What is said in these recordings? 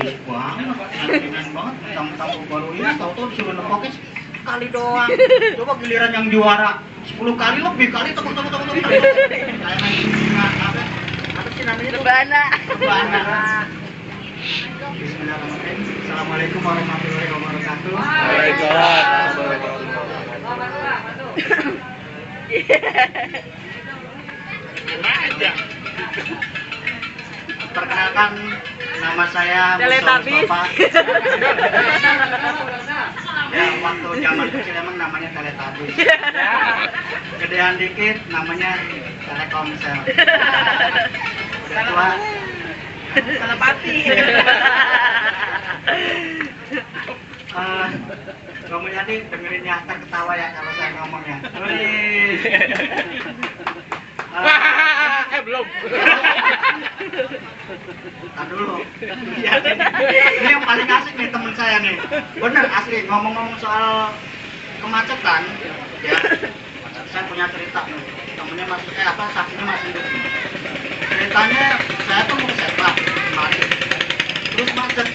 ambisius banget, pengen banget, mentang-mentang baru ini, tahu-tahu disuruh nepoknya sekali doang. Coba giliran yang juara 10 kali lebih kali tepuk. Kayak main apa sih namanya? Rebana. Bismillahirrahmanirrahim. Assalamualaikum warahmatullahi wabarakatuh. Waalaikumsalam. Perkenalkan, nama saya Teletubbies. Musa Mustafa. Ya, waktu zaman kecil emang namanya Teletubbies. Gedean dikit namanya Telkomsel. Udah tua Telepati. kamu jadi dengerin ya, terketawa ya kalau saya ngomongnya. Belum. Tahan dulu. Ya, ini yang paling asik nih temen saya nih. Bener asli ngomong-ngomong soal kemacetan. Ya, saya punya cerita nih. Temennya saksinya masih hidup. Ceritanya saya tuh mau ke Sepak kemarin. Terus macet.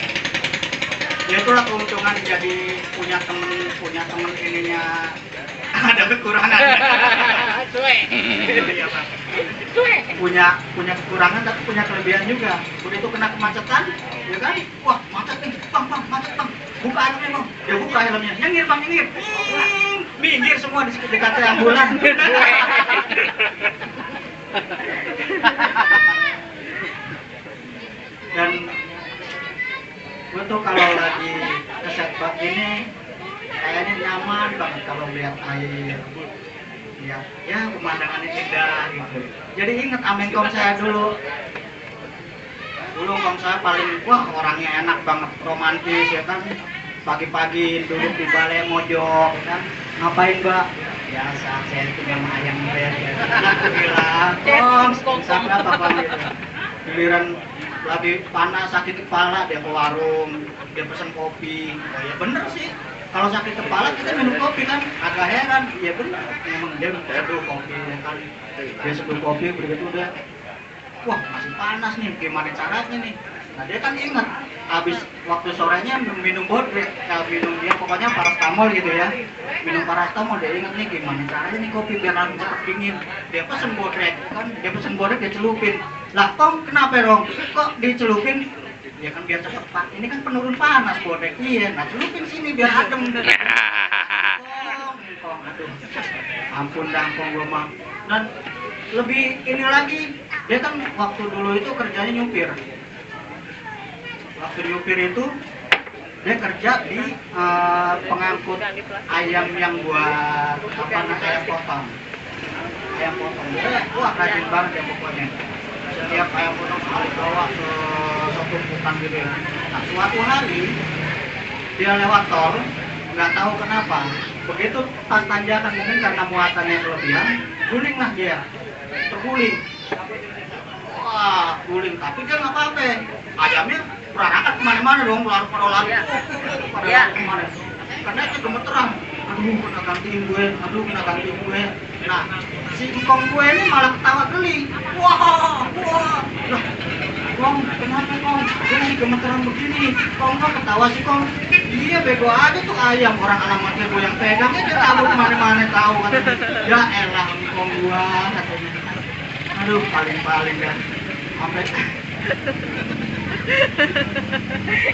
Ya itulah keuntungan jadi punya temen ininya ada kekurangan. Iya, Pak. punya kekurangan tapi punya kelebihan juga. Udah itu kena kemacetan, ya kan? Wah, macet nih, bang, macet bang. Buka helmnya bang, dia buka helmnya. Nyengir bang, nyengir. Minggir semua dekat ambulan. Dan gue tuh kalau lagi ke setback ini kayaknya nyaman banget kalau lihat air. Ya pemandangannya indah gitu. Jadi inget amengkong saya dulu kong saya paling orangnya enak banget, romantis ya kan. Pagi-pagi duduk di balai mojok ya kan. Ngapain mbak? Biasa saya punya ayam ber ya. Bilang kong sampai apa bang gitu. Giliran lagi panas sakit kepala dia ke warung, dia pesen kopi. Oh, ya bener sih. Kalau sakit kepala kita minum kopi kan, agak heran. Iya benar, memang dia seduh kopi ya kan. Dia seduh kopi begitu udah, wah masih panas nih, gimana caranya nih? Nah dia kan ingat, habis waktu sorenya minum bodrek, minum dia pokoknya paracetamol gitu ya. Minum paracetamol dia ingat nih gimana caranya nih kopi biar langsung cepat dingin. Dia pesen bodrek kan, dia celupin. Lah Tom kenapa dong? Kok dicelupin? Ya kan biar cepet pak, ini kan penurun panas bodrek. Iya, nah celupin sini biar adem. Aduh, ampun gue mah. Dan lebih ini lagi, dia kan waktu dulu itu kerjanya nyupir. Waktu nyupir itu dia kerja di pengangkut ayam yang buat ayam potong. Wah rajin banget ya pokoknya. Setiap ayam potong sekali bawa ke tumpukan gitu ya. Nah, suatu hari dia lewat tol, nggak tahu kenapa. Begitu pas tanjakan mungkin karena muatannya kelebihan, gulinglah dia, terguling. Wah, guling tapi dia nggak apa-apa. Ayamnya berangkat kemana-mana dong, lari kemana? Karena itu gemeteran. Aduh, kena gantiin gue. Nah, si engkong gue ini malah ketawa geli. Wah, lah, Kong, kenapa Kong? Ini gemeteran begini. Kong ketawa sih Kong. Iya bego aja tuh ayam, orang alamatnya gue yang pegangnya dia tahu kemana-mana tahu katanya. Ya elah engkong gua katanya. Aduh, paling dah. Sampai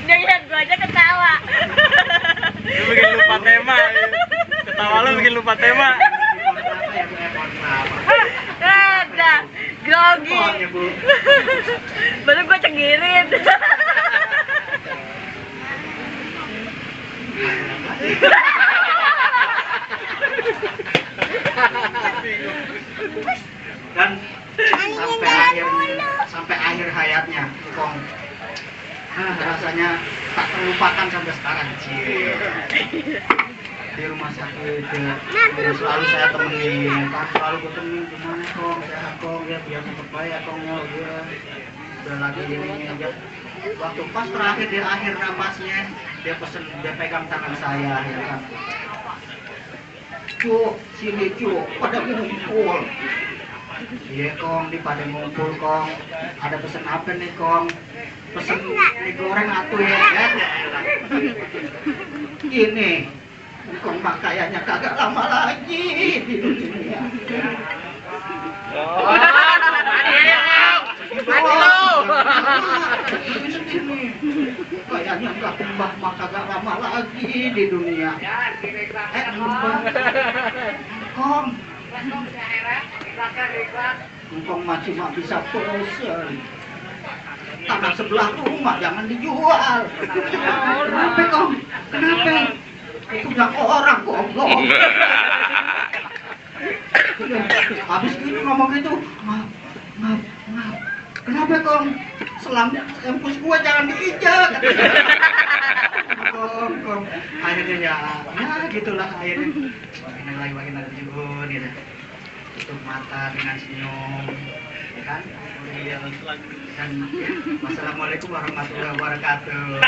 Dia lihat gua aja ketawa. Lu bikin lupa tema. Ketawa lu bikin lupa tema. Ada grogi. Baru gua cengirin. Dan sampai akhir hayatnya Kong rasanya tak terlupakan sampai sekarang. Di rumah sakit selalu saya temenin, selalu gue temenin gimana Kong, sehat Kong, ya biar cepet bayar Kong ya, udah lagi ini aja. Waktu pas terakhir di akhir napasnya dia pegang tangan saya ya kan. Cuk, sini cuk, pada ngumpul. Iya Kong, di pada ngumpul Kong. Ada pesan apa nih Kong? pesen mie goreng atuh ya. Ini engkong mah kayaknya kagak lama lagi di dunia. Oh, mati lo. Kayaknya enggak Mbah mah kagak lama lagi di dunia. Engkong. Engkong mah cuma bisa pesen. Tanah sebelah rumah jangan dijual. Kenapa Kong? Kenapa? Itu punya orang goblok. Habis gitu ngomong gitu, maaf. Kenapa Kong? Selang empus gua jangan diinjak. Kong. Akhirnya ya gitulah akhirnya. Makin lagi juga gitu. Tutup mata dengan senyum, ya kan? Dan wassalamualaikum warahmatullahi wabarakatuh.